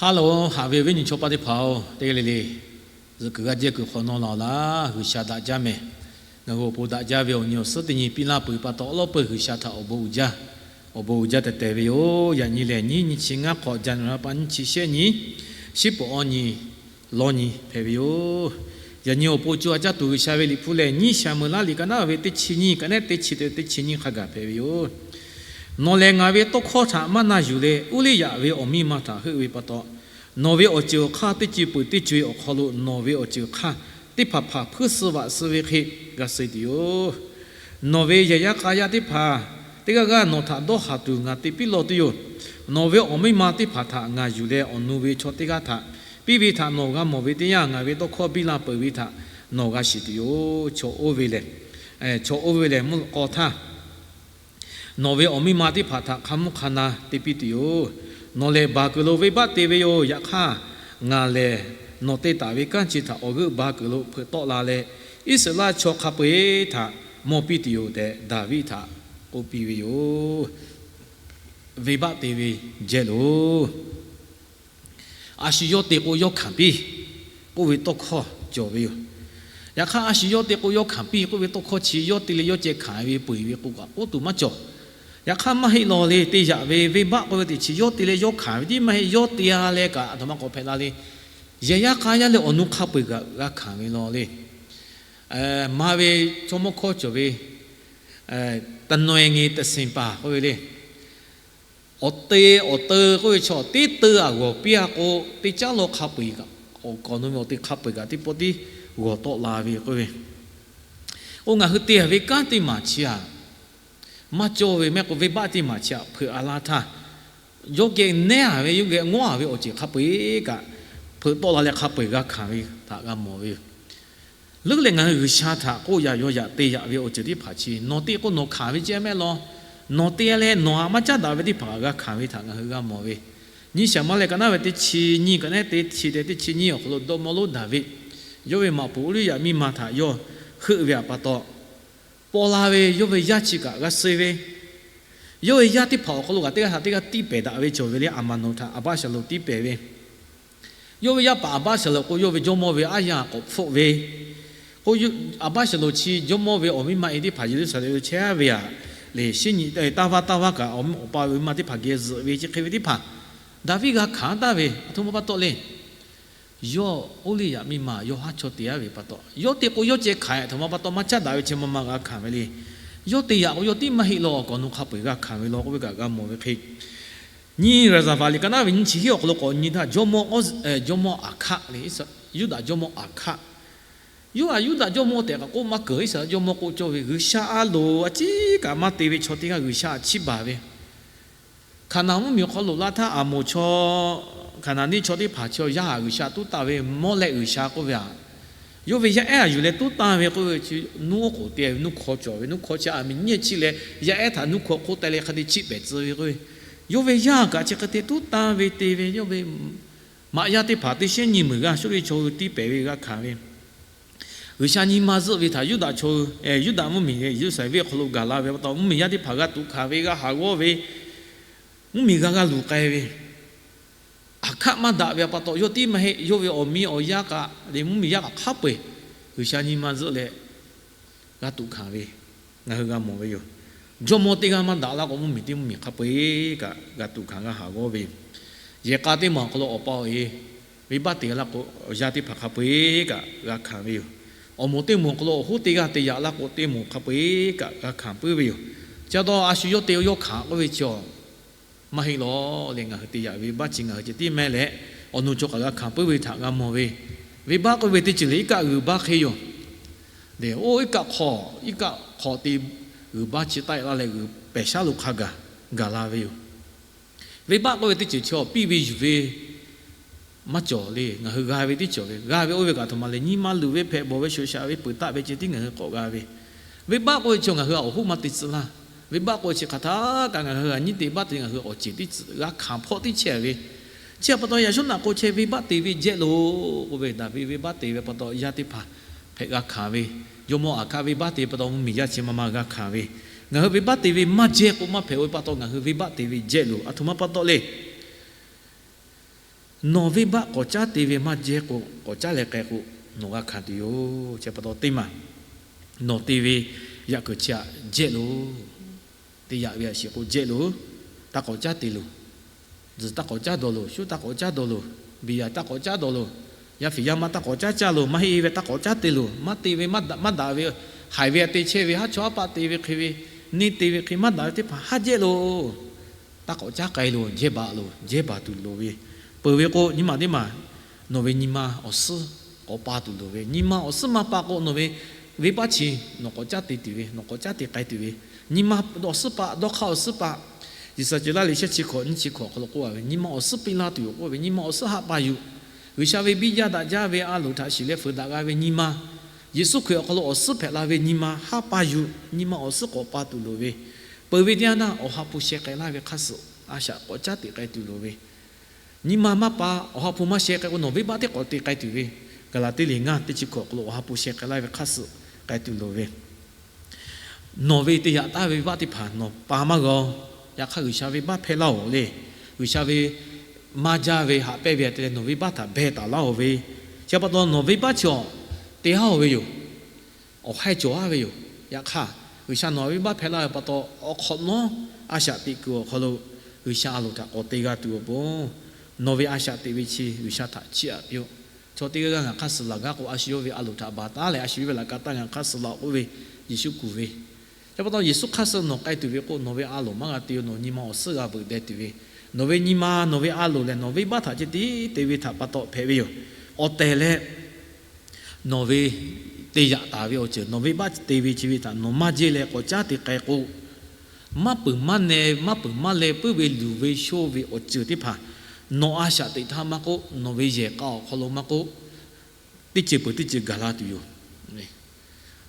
Hello, haꞈ ve awˬ viˉ nyi chaw paˇ teˇ hpaˍ-oˬ, teˇ g'aˇ le le zuhꞈ kuiˬ g'a jehˇ kuiˬ hk'awꞈ nawˉ la-oˬ laˇ. G'uiˬsha daꞈ jaˇ mehˍ. Ngaˬ hui awˬ pon daꞈ jaˇ ve awˬ nyi awˬ suhˉ teˇ nyi piˇ laˇ peuˬ pa taw, awˉ lawˉ peuˬ G'uiˬsha htaꞈ awˬ bon uiˍ jaˇ, awˬ bon uiˍ jaˇ tehꞈ tehˬ ve yoˬ. Yaꞈ nyi lehˬ, nyiˇ nyi chi ngaˇ hk'awꞈ, January pa nyiˇ chi shehˆ nyi, shiˉ peuˬ awˇ nyi lawˇ nyi hpehꞈ ve yoˬ. Yaꞈ nyi awˬ pon co a caˇ tuˬ G'uiˬsha ve Liꞈ hpu lehˬ, nyiˇ Saˍmo-eˍlaˆ liꞈ ka naˉ ve teˇ chi nyiˇ kaꞈ nehˉ teˇ chi te teˇ chi nyiˇ hk'a gaˬ hpehꞈ ve yoˬ. Nawˬ lehˬ ngaˬ ve tawˇ hkawˇ htaꞈ maˇ na yuˬ leh, Uˇliˇyaꞈ ve awˬ miˇ ma htaꞈ heuˆ ve pa taw, nawˬ ve awˬ ceuˬ awˬ hk'aˇ teˇ ceuˬ peuˬ teˇ ceuˬ awˬ hk'aw lo nawˬ ve awˬ ceuˬ awˬ hk'aˇ teˇ hpaˍ hpaˍ hpuiˇ suh vaꞈ suh ve hk'e g'a suh tuˬ yoˬ. Nawˬ ve yehˬ yaˇ k'a yaˇ teˇ hpaˍ teˇ g'aˇ g'aˇ nawˬ htaꞈ dawˇ haˍ tuˬ ngaˬ te piˇ law tuˬ yoˬ. Nawˬ ve awˬ miˇ ma teˇ hpaˍ htaꞈ ngaˬ yuˬ leh awˬ nu ve chaw teˇ g'aˇ htaꞈ piˇ ve htaꞈ nawˬ g'a mawˬ ve teˇ yanˇ, ngaˬ ve tawˇ hkawˇ biˇ la peuˬ ve htaꞈ nawˬ g'a shiˍ tuˬ yoˬ. Chaw oˇ ve lehˬ, chaw oˇ ve lehˬ mvuhˇ k'aw htaˇ nawˬ ve awˬ miˇ ma teˇ hpaˍ htaꞈ hk'a mvuhˇ hk'a na te piˇ tuˬ yoˬ. Nawˬ lehˬ baˬ kuiˬ lo venˇbaˆ te ve yoˬ. Yaꞈ hk'aˇ, ngaˬ lehˬ nawˬ te taˍ ve kanˉ chi htaꞈ awˬ g'euˆ ba kuiˬ lo hpeuꞈ tawˆ la leh, Iˉsaˍreˍlaˆ chaw hk'a peu-eˬ htaꞈ mawˬ piˇ tuˬ yoˬ tehꞈ Daˍviˆ htaꞈ k'oˆ piˇ ve yoˬ. Venˇbaˆ te ve jehˇ loˬ. A shu yawˇ te k'o yawˇ hkanˍ piˇ k'oˆ ve tawˇ hkawˇ cawˬ ve yoˬ. Yaꞈ hk'aˇ, a shu yawˇ te k'o yawˇ hkanˍ piˇ k'oˆ ve tawˇ hkawˇ chi yawˇ te leh yawˇ ceh hkanˍ ve peu-eˬ ve k'o kaꞈ k'oˆ tuˬ maˇ cawˬ. Yaꞈ hk'aˇ, maˇ heˆ law le. Te yaꞈ ve venˇbaˆ k'oˆ ve teꞈ chi yawˇ te leh yawˇ hkanˍ ve tiˉ maˇ heˆ. Yawˇ te-a leh kaꞈ aˬ htoꞈ ma k'awꞈ hpehꞈ la le. Yehˬ yaˇ k'a yaˇ leh awˬ nu hk'a peu-eˬ kaꞈ g'a hkanˍ ve law le. Maˇ ve chaw mawˇ hkawˇ cawˬ ve, တနွယ်ငယ်တစင်ပါ k'oˆ ve le. Awˬ te awˬ teu k'oˆ ve chaw teˇ teu aꞈ g'awˬ piˇ-a k'o, teˇ caˉ law hk'a peu-eˬ kaꞈ, awˬ kawꞈ nu ve awˬ te hk'a peu-eˬ kaꞈ teˇ pawˆ tiˉ g'awˬ tawˆ la ve k'oˆ ve. K'o ngaˬ hui te-a ve kanˉ teˇ maˬ chi aꞈ, maˇ cawˇ ve mehˆ k'o venˇbaˆ teˇ maˬ chi aꞈ hpeuꞈ-a laˇ htaˇ, yawˇ geh nehˉ-a ve, yawˇ geh ngawˉ-a ve awˬ ceuˬ hk'a peu-eˬ kaꞈ, hpeuꞈ tawˆ la leh hk'a peu-eˬ g'a hkanˍ ve htaꞈ g'a mawˬ ve yoˬ. Leuˉ leh ngaˬ hui G'uiˬsha htaꞈ k'oˆ yaꞈ yaw yaꞈ te yaꞈ ve awˬ ceuˬ teˇ hpaˍ chi, nawˬ te k'o nawˬ hkanˍ ve ceh mehˆ law. Nawˬ te leh nawˬ htaꞈ maˇ caˉ daꞈ ve teˇ hpaˍ g'a hkanˍ ve htaꞈ ngaˬ hui g'a mawˬ ve. Nyiˇ Saˍmo-eˍlaˆ ka naˉ ve teˇ chi nyiˇ kaꞈ nehˉ teˇ chi te teˇ chi nyiˇ awˬ hk'aw lo dawˇ mawˇ lonˉ Daˍviˆ, yawˇ ve maꞈ poˍ Uˇriˇyaꞈ miˇ ma htaꞈ yawˇ heuˆ ve pa taw, paw la ve yawˇ ve yaˇ chi kaꞈ g'a suh ve, yawˇ ve yaˇ teˇ hpaˍ awˬ hk'aw lo kaꞈ teˇ g'aˇ htaꞈ teˇ g'aˇ tiˇ pehˍ daꞈ ve cawˬ ve le. Aˍmaˍnoˍ htaꞈ Aˍbaˆsaˍlonˍ tiˇ pehˍ ve, yawˇ ve yaˇ paˍ Aˍbaˆsaˍlonˍ k'o yawˇ ve jawˇmawˇ ve aˉ yanˇ k'awꞈ hpfuhˆ ve, k'o Aˍbaˆsaˍlonˍ chi jawˇmawˇ ve awˬ miˇ ma e teˇ hpaˍ Yeˍruˆsaˍlehnˍ lo chehˇ ve aꞈ, lehˬ shinˉ nyi taˇ vaˇ taˇ vaˇ kaꞈ awˬ miˇ awˬ pa ve awˬ miˇ ma teˇ hpaˍ geh zuhꞈ ve chi hk'e ve teˇ hpaˍ Daˍviˆ g'a hkanˍ taˍ ve. Aˬ htoꞈ ma pa taw le. Yawˇ Uˇriˇyaꞈ miˇ ma yawˇ haˉ chaw te-a ve pa taw, yawˇ te k'o yawˇ ceh hkanˍ-a, aˬ htoꞈ ma pa taw maˇ caˉ daꞈ ve chi ma ma g'a hkanˍ ve le. Yawˇ te yaꞈ k'o yawˇ tiˉ maˇ heˆ law, awˬ kawꞈ nu hk'a peu-eˬ g'a hkanˍ ve law k'oˆ ve kaꞈ g'a mawˬ ve hk'e, Nyiˇ Raˍzaˍvaˍ liꞈ ka naˉ ve nyiˇ chi hiˉ awˬ hk'aw lo k'awꞈ nyi htaˇ, jawˇmawˇ, jawˇmawˇ Aˍhkaˆ le, Yuˇdaꞈ jawˇmawˇ Aˍhkaˆ, yawˇ aꞈ Yuˇdaꞈ jawˇmawˇ tehꞈ kaꞈ k'oˆ maˇ keunˍ. Iˉsaˍreˍlaˆ jawˇmawˇ k'oˆ cawˇ ve G'uiˬsha a loˍ a ciˉ kaꞈ maˇ te ve chaw teˇ g'aˇ G'uiˬsha chiˇ baˬ ve. Hkaˍnanˍ mvuhˇmiˬ awˬ hk'aw lo laˇ htaˇ, Aˍmoˍ chaw, Hkaˍnanˍ neˇ chaw teˇ hpaˍ chaw yaˇ aꞈ G'uiˬsha tuˉ tanˇ ve Mawˇlehˆ g'uiˬsha k'oˆ ve aꞈ, yawˇ ve yaˇ ehˉ aꞈ yuˬ leh tuˉ tanˇ ve k'oˆ ve chi, nuˇ oˉ k'oˍ te ve nuˇ hkaw cawˬ ve, nuˇ hkaw chi aꞈ miˬ nyiˇ chiˆ leh yaˇ ehˉ htaꞈ nuˇ hkaw hk'oˆ teh leh hk'a te chiˆ pehˍ tcuh ve k'oˆ ve, yawˇ ve yaˇ kaꞈ chi hk'e te tuˉ tanˇ ve te ve, yawˇ ve maꞈ yaˇ teˇ hpaˍ teˇ shehnˉ nyi meunˍ g'aˇ Suˇriˆ chaw hui tiˇ pehˍ ve g'a hkanˍ ve, G'uiˬsha nyi ma zuhˆ ve htaꞈ Yuˇdaꞈ chaw hui, Yuˇdaꞈ mvuhˇmiˬ Yeˍruˆsaˍlehnˍ venˇ awˬ hk'aw lo gaˬ la ve pa taw, mvuhˇmiˬ yaˇ teˇ hpaˍ g'a tuꞈ hkanˍ ve, g'a haˍ g'awˇ ve, mvuhˇmiˬ g'a g'a luˬ k'ai ve, Aˍhkaˆ maˇ daꞈ ve pa taw, yawˇ tiˉ maˇ heˆ, yawˇ ve awˬ miˇ awˬ yaˇ kaꞈ leh mvuhˇmiˬ yaˇ kaꞈ hk'a peu-eˬ G'uiˬsha nyi ma zuhˆ leh g'a tuꞈ hkanˍ ve ngaˬ hui g'a mawˬ ve yoˬ. Jawˇmawˇ teˇ g'aˇ maˇ daꞈ laˇ k'o, mvuhˇmiˬ teˇ mvuhˇmiˬ hk'a peu-eˬ kaꞈ g'a tuꞈ hkanˍ g'a haˍ g'awˇ ve yoˬ. Yehˬ k'a teˇ maˬ awˬ hk'aw lo awˬ pa awˬ e venˇbaˆ te laˇ k'o, awˬ yaˇ teˇ hpaˍ hk'a peu-eˬ kaꞈ g'a hkanˍ ve yoˬ. Awˬ moˍ teˇ moˍ awˬ hk'aw lo awˬ hoˉ teˇ g'aˇ te yaꞈ laˇ k'o, teˇ moˍ hk'a peu-eˬ kaꞈ g'a hkanˍ puiˉ ve yoˬ. Chi pa taw, a shu yawˇ te yawˇ hkanˍ k'oˆ ve chi aw, maˇ heˆ law leh, ngaˬ hui te yaꞈ ve venˇbaˆ chi ngaˬ hui ceh tiˉ mehˆ leh, awˬ nu chaw kaꞈ g'a hkanˍ puiˉ ve htaꞈ g'a mawˬ ve. Venˇbaˆ k'oˆ ve teˇ ceuˬ lehˬ, iˉ kaˆ g'uiˬ baˆ hk'e yoˬ. Lehˬ, oˇ iˉ kaˆ hk'aw, iˉ kaˆ hk'aw te g'uiˬ baˆ chi taˆ-e laˇ leh, g'uiˬ pehˬ shaˉ lo hk'a gaˬ gaˬ la ve yoˬ. Venˇbaˆ k'oˆ ve teˇ ceuˬ chi aw piˇ ve yuˬ ve maˇ cawˬ le. Ngaˬ hui g'a ve teˇ cawˬ ve, g'a ve oˇ ve kaꞈ aˬ htoꞈ ma leh, nyi ma luˬ ve, hpehꞈ bawˬ ve, shoꞈ shaꞈ ve, peuˬ taˆ ve ceh tiˉ ngaˬ hui k'awꞈ g'a ve. Venˇbaˆ k'oˆ ve chi ngaˬ hui aꞈ awˬ hoˉ maˇ te tcuh laˇ. Venˇbaˆ k'oˆ ve chi hk'aˬ htaˇ kaꞈ ngaˬ hui aꞈ nyiˇ te baˆ te ngaˬ hui awˬ ceˬ teˇ tcuh g'a hkanˍ hpawˆ teˇ chehˇ ve. Chi pa taw, yaꞈ shawˉ naꞈ k'o chehˇ venˇbaˆ te ve jehˇ loˬ k'oˆ ve, Daˍviˆ venˇbaˆ te ve pa taw, yaˇ teˇ hpaˍ hpehꞈ g'a hkanˍ ve, jawˇmawˇ Aˍhkaˆ venˇbaˆ te pa taw, mvuhˇmiˬ yaˇ chi ma ma g'a hkanˍ ve, ngaˬ hui venˇbaˆ te ve maˇ jehˇ k'o maˇ hpehꞈ-o ve pa taw, ngaˬ hui venˇbaˆ te ve jehˇ loˬ. Aˬ htoꞈ ma pa taw leh, Nawˬ venˇbaˆ k'awꞈ caˉ te ve maˇ jehˇ k'o, k'awꞈ caˉ leh k'ai k'o, nawˬ g'a hkanˍ tuˬ yoˬ. Chi pa taw teˇ maˬ, nawˬ te ve yaꞈ kuiˬ chi htaꞈ jehˇ loˬ. Te yaꞈ ve a shiˍ k'o jehˇ loˬ. Taˇ k'awꞈ caˉ te loˬ. Zuhˬ taˇ k'awꞈ caˉ dawˬ loˬ. Shu taˇ k'awꞈ caˉ dawˬ loˬ. Biˬ yaꞈ taˇ k'awꞈ caˉ dawˬ loˬ. Yaˇ fiˍ yaˇ ma taˇ k'awꞈ caˉ caˇ loˬ. Maˇ heˆ ve taˇ k'awꞈ caˉ te loˬ. Maˇ te ve maˇ daꞈ ve, haiˬ ve a te chehˇ ve, haˉ chawˇ haˉ paˆ te ve hk'e ve, neˇ te ve hk'e maˇ daꞈ ve teˇ hpaˍ haˉ jehˇ loˬ. Taˇ k'awꞈ caˉ k'ai loˬ. Jehˇ baˬ loˬ. Jehˇ baˬ tuˬ loˍ ve, peuˬ ve k'o nyi ma teˇ maˬ, nawˬ ve nyi ma awˬ suhˉ k'awꞈ pa tuˬ loˍ ve. Nyi ma awˬ suhˉ maˇ pa k'o, nawˬ ve venˇbaˆ chi nawˬ k'awꞈ caˉ te tuˬ ve, nawˬ k'awꞈ caˉ te k'ai tuˬ ve. Nyi ma awˬ suhˉ pa, dawˇ hk'aˇ awˬ suhˉ pa. Yeˍzaˍceˍlaˆ liꞈ shehˆ chi hkawꞈ nyiˇ chi hkawꞈ awˬ hk'aw lo k'oˆ a ve, nyi ma awˬ suhˉ piˇ laˇ tuˬ yoˬ k'oˆ ve, nyi ma awˬ suhˉ haˆ pa yuˬ. G'uiˬsha ve biˇ jaˇ daꞈ jaˇ ve a loˍ htaꞈ shiˍ leh feuˍ daꞈ g'a ve nyi ma, Yeˍsuˆ Hkriꞈ awˬ hk'aw lo awˬ suhˉ hpehꞈ la ve nyi ma haˆ pa yuˬ. Nyi ma awˬ suhˉ k'awꞈ pa tuˬ loˍ ve, peuˬ ve teˇ yanˇ naˇ Awˬ ha hpu sheh k'ai laˇ ve hk'aˇ suh a shaꞈ k'awꞈ caˉ teꞈ k'ai tuˬ loˍ ve, nyi ma maˇ pa, Awˬ ha hpu maˇ sheh k'ai k'o, nawˬ venˇbaˆ teˇ k'awꞈ te k'ai tuˬ ve. Gaˍlaˍtiˆ liꞈ ngaˇ teˇ chi hkawꞈ awˬ hk'aw lo Awˬ ha hpu sheh k'ai laˇ ve hk'aˇ suh k'ai tuˬ loˍ ve, nawˬ ve te yaꞈ taˍ ve venˇbaˆ teˇ hpaˍ nawˬ pa maˇ g'a-o. Yaꞈ hk'aˇ G'uiˬsha venˇbaˆ hpehˇ laˇ-oˬ le. G'uiˬsha ve maˇ jaˇ ve haꞈ pehnˇ ve htaꞈ te leh nawˬ venˇbaˆ htaꞈ beh taˍ laˇ-oˬ ve, chi pa taw nawˬ venˇbaˆ chi awˬ te haˉ-oˬ ve yoˬ. Awˬ haiˇ cawˬ-aˉ ve yoˬ. Yaꞈ hk'aˇ, G'uiˬsha nawˬ venˇbaˆ hpehˇ laˇ ve pa taw, awˬ hk'awꞈ nawˉ a shaꞈ teꞈ kuiˬ awˬ hk'aw lo G'uiˬsha a loˍ htaꞈ k'awꞈ te g'a tuˬ awˬ pon, nawˬ ve a shaꞈ teꞈ ve chi G'uiˬsha htaꞈ chiˇ aꞈ piˇ-oˆ. Chaw teˇ g'aˇ g'aˇ ngaˬ hk'aˇ suh laˬ gaˇ k'o, a shu yawˇ ve a loˍ htaꞈ baˬ taˉ leh a shu yawˇ ve laꞈ ka taˇ ngaˬ hk'aˇ suh laˬ k'oˆ ve, Yeˍsuˆ kuˬ ve. Chi pa taw Yeˍsuˆ hk'aˇ suh nawˬ k'ai tuˬ ve k'o, nawˬ ve a loˍ maˇ g'a te-o. Nawˬ nyi ma awˬ suhˉ g'a veuꞈ deh tuˬ ve, nawˬ ve nyi ma, nawˬ ve a loˍ lehˬ, nawˬ venˇbaˆ htaꞈ ceh tiˉ te ve htaꞈ pa taw hpehꞈ ve yoˬ. Awˬ tehˬ leh nawˬ ve te yaꞈ taˍ ve awˬ ceuˬ, nawˬ venˇbaˆ te ve chi ve htaꞈ nawˬ maˇ jehˇ leh k'awꞈ caˉ te k'ai k'o, maˇ peuˬ maˇ neh, maˇ peuˬ maˇ leh puiˉ ve luˬ ve shoˇ ve awˬ ceuˬ teˇ hpaˍ nawˬ a shaꞈ teꞈ htaˇ maˇ k'oˆ, nawˬ ve yehˬ k'a awˬ hk'aw lo maˇ k'oˆ, teˇ ceuˬ peuˬ teˇ ceuˬ gaˬ la tuˬ yoˬ.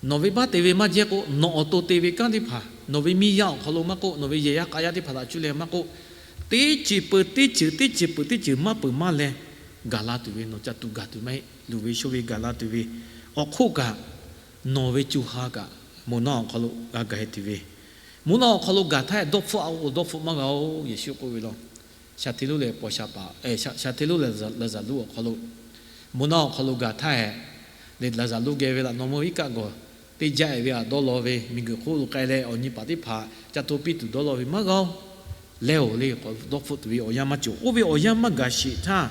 Nawˬ venˇbaˆ te ve maˇ jehˇ k'o, nawˬ awˬ to te ve kanˉ teˇ hpaˍ, nawˬ ve miˇ yaˇ awˬ hk'aw lo maˇ k'oˆ, nawˬ ve yehˬ yaˇ k'a yaˇ teˇ hpaˍ htaꞈ cuˇ leh maˇ k'oˆ, teˇ ceuˬ peuˬ teˇ ceuˬ, teˇ ceuˬ peuˬ teˇ ceuˬ maˇ peuˬ maˇ leh gaˬ la tuˬ ve, nawˬ ca tuˬ gaˬ tuˬ maˇ heˆ. Luˬ ve shoˇ ve gaˬ la tuˬ ve awˬ hk'oˆ kaꞈ, nawˬ ve co ha kaꞈ moˬ naˆ awˬ hk'aw lo g'a gaˬ-e tuˬ ve, moˬ naˆ awˬ hk'aw lo gaˬ htaˇ dawˇ hpfuhˆ-a k'o, dawˇ hpfuhˆ maˇ g'a-oˬ. Yeˍsuˆ k'oˆ ve law, shaˍ hteˇ lonˉ lehˬ paw sha paˍ, shaˍ hteˇ lonˉ lehˬ Laˍzaˍruˆ awˬ hk'aw lo, moˬ naˆ awˬ hk'aw lo gaˬ htaˇ hehꞈ, leh Laˍzaˍruˆ geh ve laꞈ naw mawˇ iˉ kaˆ gawˬ teˇ jaˇ-e ve htaꞈ dawˇ law ve, miˬguiˬ hk'oˆ lo k'ai leh awˬ nyi paˍ teˇ hpaˍ ca to piˇ tuˬ dawˇ law ve maˇ g'a-oˬ. Leh-oˬ le, dawˇ hpfuhˆ tuˬ ve awˬ yanˇ maˇ cawˬ. Oˇ ve awˬ yanˇ maˇ gaˬ sheˍ htaˇ,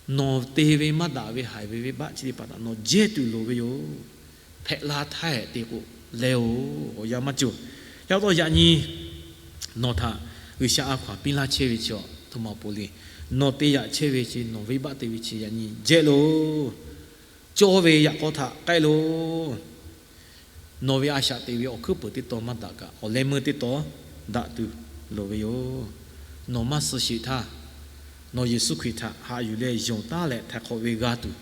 nawˬ te ve maˇ daꞈ ve haiˬ ve venˇbaˆ chi teˇ hpaˍ htaꞈ nawˬ jehˇ tuˬ loˍ ve yoˬ. Hpehꞈ la htaˇ hehꞈ te k'o, leh-oˬ, awˬ yanˇ maˇ cawˬ. Yaꞈ taw yaꞈ nyi nawˬ htaꞈ G'uiˬsha a hkaw anˬ piˇ laˇ chehˇ ve chi a htoꞈ ma awˬ pon le. Nawˬ te yaꞈ chehˇ ve chi, nawˬ venˇbaˆ te ve chi yaꞈ nyi jehˇ loˬ. Cawˇ ve yaꞈ k'aw htaꞈ k'ai loˬ. Nawˬ ve a shaꞈ teꞈ ve awˬ hkuiˉ peuˬ teˇ taw maˇ daꞈ kaꞈ, awˬ leh meuˇ teˇ taw daꞈ tuˬ loˍ ve yoˬ. Nawˬ maˇ suh sheˍ htaˇ, nawˬ Yeˍsuˆ Hkriꞈ htaꞈ haꞈ yuˬ leh yonˍ taˉ leh htaiˍ hk'awꞈ ve g'a tuˬ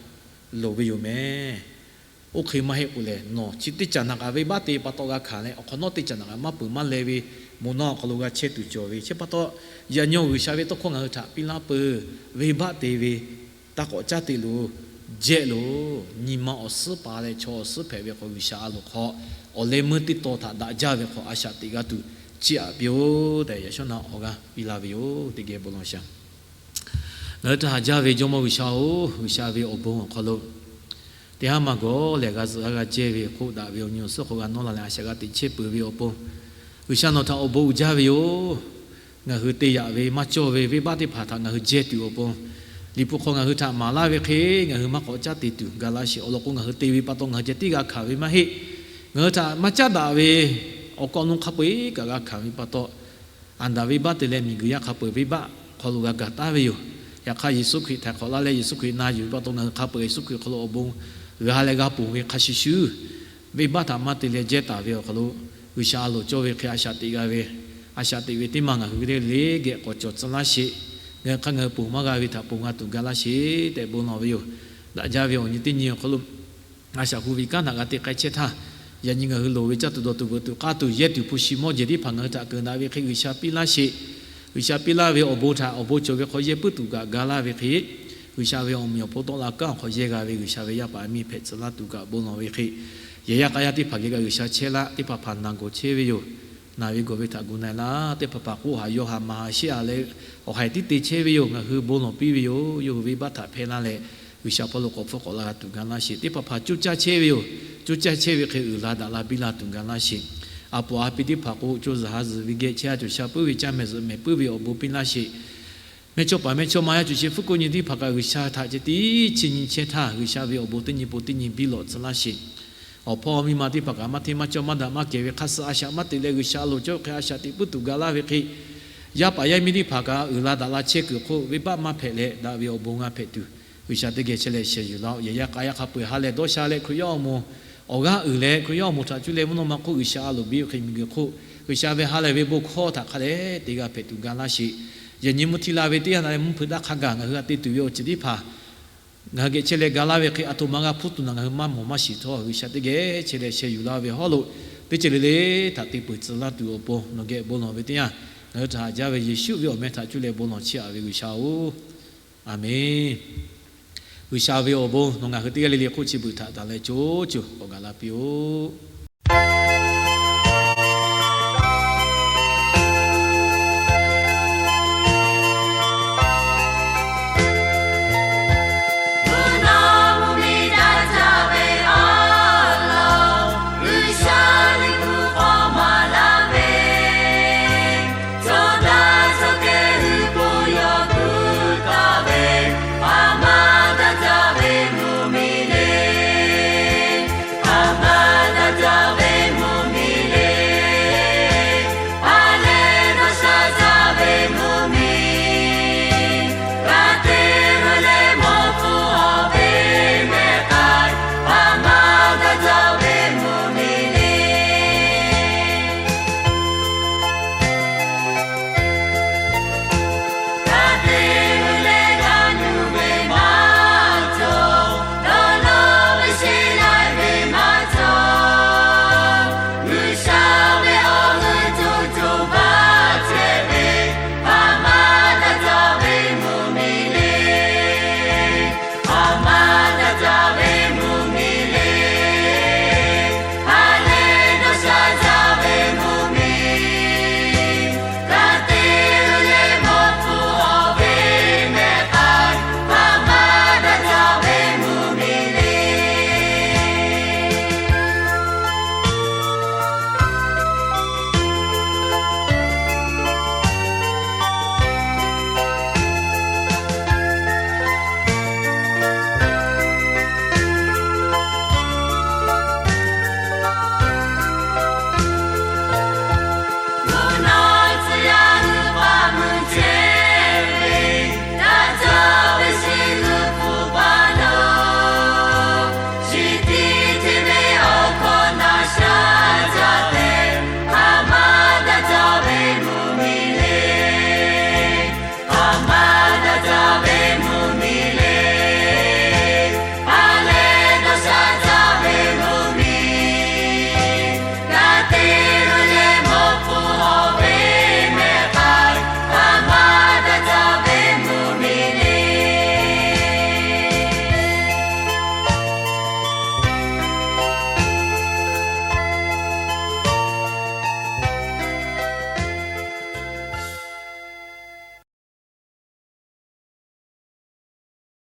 loˍ ve yoˬ mehˍ. Oˇ hk'e maˇ heˆ k'o lehˬ, nawˬ chi teˇ caꞈ naꞈ kaꞈ venˇbaˆ te pa taw g'a hkanˍ leh, awˬ hk'awꞈ nawˉ teˇ caꞈ naꞈ kaꞈ maˇ peuˬ maˇ leh ve moˬ naˆ awˬ hk'aw lo g'a chehˇ tuˬ cawˬ ve. Chi pa taw, yaꞈ nyi G'uiˬsha ve tawˇ hkawˇ ngaˬ hui htaꞈ piˇ laˇ peuˬ, venˇbaˆ te ve taˇ k'awꞈ caˉ te loˬ. Jehˇ loˬ. Nyi ma awˬ suhˉ pa leh chaw awˬ suhˉ hpehꞈ ve hk'aw, G'uiˬsha a loˍ hk'aw awˬ leh meuˇ teˇ taw htaꞈ daꞈ jaˇ ve hk'aw a shaꞈ teꞈ g'a tuˬ chiˇ aꞈ piˇ-oˆ tehꞈ, yaꞈ shawˉ naˆ awˬ g'aˇ piˇ laˇ ve yoˬ. Teˇ geh bon lawˬ shaˍ. Ngaˬ hui htaꞈ haꞈ jaˇ ve Jawˇmawˇ G'uiˬsha-oˬ, G'uiˬsha ve awˬ bon awˬ hk'aw lo teˇ haˉ maˇ gawˬ lehˬ, g'a zuhꞈ g'a g'a jehˇ ve hk'oˆ daꞈ ve awˬ nyi awˬ suhˉ hk'aw g'a nawˇ la leh a shaꞈ g'a teꞈ chehˇ peuˬ ve awˬ pon, G'uiˬsha nawˬ htaꞈ awˬ bon uiˍ jaˇ ve yoˬ. Ngaˬ hui te yaꞈ ve maˇ cawˇ ve venˇbaˆ teˇ hpaˍ htaꞈ ngaˬ hui jehˇ tuˬ awˬ pon, Liꞈ hpu hk'aw ngaˬ hui htaꞈ maˍ laˇ ve hk'e, ngaˬ hui maˇ k'awꞈ caˉ te tuˬ gaˬ la sheˍ. Awˬ lawn k'o, ngaˬ hui te ve pa taw ngaˬ hui ceh tiˉ g'a hkanˍ ve maˇ heˆ. Ngaˬ hui htaꞈ maˇ caˉ daꞈ ve awˬ kaw awˬ nu hk'a peu-eˬ kaꞈ g'a hkanˍ ve pa taw, Aˍdanˍ venˇbaˆ te leh miˬguiˬ yaˇ hk'a peu-eˬ venˇbaˆ hk'aw lo g'a gaˬ taˉ ve yoˬ. Yaꞈ hk'aˇ, Yeˍsuˆ Hkriꞈ htaiˍ hk'awꞈ laˇ leh Yeˍsuˆ Hkriꞈ na yuˬ ve pa taw, ngaˬ hui hk'a peu-eˬ Yeˍsuˆ Hkriꞈ hk'aw lo awˬ bon g'a leh g'a ponˬ ve hk'a shuˍ shuˍ, venˇbaˆ htaꞈ maˇ te leh jehˇ taˍ ve awˬ hk'aw lo, G'uiˬsha a loˍ cawˇ ve hk'e a shaꞈ teꞈ g'a ve, a shaꞈ teꞈ ve teˇ maˬ ngaˬ hui le geh k'awꞈ cawˬ tcuh laˇ sheˍ. Ngaˬ hui hk'aˇ ngaˬ hui ponˬ maˇ g'a ve htaꞈ ponˬ g'a tuˬ gaˬ laˇ sheˍ tehꞈ bon lawˬ ve yoˬ. Daꞈ jaˇ ve awˬ nyi teˇ nyi awˬ hk'aw lo, a shaꞈ hu ve kanˉ htaꞈ g'a te k'ai chehˇ htaˇ, yaꞈ nyi ngaˬ hui loˍ ve caˇ tuˬ dawˬ tuˬ veuꞈ tuˬ k'aˇ tuˬ yehˇ tuˬ hpu shi mawˇ jehˬ teˇ hpaˍ ngaˬ hui htaꞈ keunˍ daꞈ ve hk'e G'uiˬsha piˇ laˇ sheˍ. G'uiˬsha piˇ laˇ ve awˬ bon htaꞈ awˬ bon cawˬ ve hk'aw yehˇ puiˉ tuˬ kaꞈ ga laˇ ve hk'e, G'uiˬsha ve awˬ meꞈ awˬ hponˇ tawˆ la kanˉ awˬ hk'aw yehˇ g'a ve G'uiˬsha ve yaˇ paˍ yaˇ miˇ hpehꞈ tcuh laˇ tuˬ kaꞈ bon lawˬ ve hk'e, yehˬ yaˇ k'a yaˇ teˇ hpaˍ geh kaꞈ G'uiˬsha chehˇ laˇ, teˇ hpaˍ hpaˍ naˬ gawˬ chehˇ ve yoˬ. Naˬ ve gawˬ ve htaꞈ gu na-e laˇ. Teˇ hpaˍ hpaˍ k'oˆ, haˍ yaw haˍ maˍ haˍ sheˆ a leh, awˬ haiˬ tiˉ te chehˇ ve yoˬ. Ngaˬ hui bon lawˬ piˇ ve yoˬ. Yawˇ hui venˇbaˆ htaꞈ hpehˇ laˇ leh, G'uiˬsha hpawˇ lo k'awꞈ hpfuhˆ k'awꞈ la g'a tuˬ ga laˇ sheˍ. Teˇ hpaˍ hpaˍ coˇ caˇ chehˇ ve yoˬ. Coˇ caˇ chehˇ ve hk'e uiˍ la daꞈ la biˇ la tuˬ ga laˇ sheˍ. A poˍ a pi teˇ hpaˍ k'o, co zuhˬ ha zuhˬ ve geh chehˇ a cawˬ sha puiˉ ve caˇ mehˍ zuhꞈ mehˍ puiˉ ve awˬ bon piˇ laˇ sheˍ. Mehˇchawˇ paˍ mehˇchawˇma yaˇ cawˬ sheˍ hpuiˉ k'oˆ nyi teˇ hpaˍ kaꞈ G'uiˬsha htaꞈ ceh tiˉ chi nyi chehˇ htaˇ, G'uiˬsha ve awˬ bon teˇ nyi pon teˇ nyi biˇ lawꞈ tcuh laˇ sheˍ. Awˬ hpawˇ miˇ ma teˇ hpaˍ kaꞈ maˇ hteˇ maˇ cawˇ maˇ daꞈ maˇ kehˬ ve hk'aˇ suh a shaꞈ maˇ teꞈ leh, G'uiˬsha a loˍ cawˇ hk'e a shaꞈ teꞈ puiˉ tuˬ ga laˇ ve hk'e, yaˇ paˍ yaˇ miˇ teˇ hpaˍ kaꞈ uiˍ la daꞈ la chehˇ kuiˬ hk'oˆ, venˇbaˆ maˇ hpehꞈ leh daꞈ ve awˬ bon g'a hpehꞈ tuˬ, G'uiˬsha teˇ geh chehˇ leh sheh yuˬ laˇ-oˆ. Yehˬ yaˇ k'a yaˇ hk'a peu-eˬ ha lehˬ dawˇ sha leh Hkriꞈ yaˇ awˬ moˍ awˬ g'aˇ uiˍ leh, Hkriꞈ yaˇ awˬ moˍ htaꞈ cuˇ leh mvuhˇ naw ma hk'oˆ G'uiˬsha a loˍ biˇ ve hk'e miˬguiˬ hk'oˆ, G'uiˬsha ve ha lehˬ ve bon hkawˇ htaꞈ hk'a dehꞈ te g'a hpehꞈ tuˬ ga laˇ sheˍ. Yaꞈ nyi mvuhˇ htiˇ la ve teˇ yanˇ na leh mvuhˇ hpeuꞈ daꞈ hk'a gaˬ ngaˬ hui a te tuˬ ve awˬ ceuˬ teˇ hpaˍ ngaˬ hui geh chehˇ leh ga laˇ ve hk'e, a htoꞈ ma g'a hpuˇ tuˬ naˬ ngaˬ hui maˇ mawˬ maˇ shiˍ htawˇ, G'uiˬsha teˇ geh chehˇ leh sheh yuˬ laˇ ve hawˉ lo teˇ ceuˬ le le htaꞈ te peuˬ tcuh laˇ tuˬ awˬ pon nawˬ geh bon lawˬ ve teˇ yanˇ, ngaˬ hui htaꞈ haꞈ jaˇ ve Yeˍsuˆ ve awˬ meh htaꞈ cuˇ leh bon lawˬ chehˇ a ve G'uiˬsha-oˬ, Aˍmenˇ. G'uiˬsha ve awˬ bon nawˬ ngaˬ hui teˇ g'aˇ le le hk'oˆ chi beuꞈ htaꞈ taˍ leh co co k'awꞈ gaˬ la piˇ-oˆ.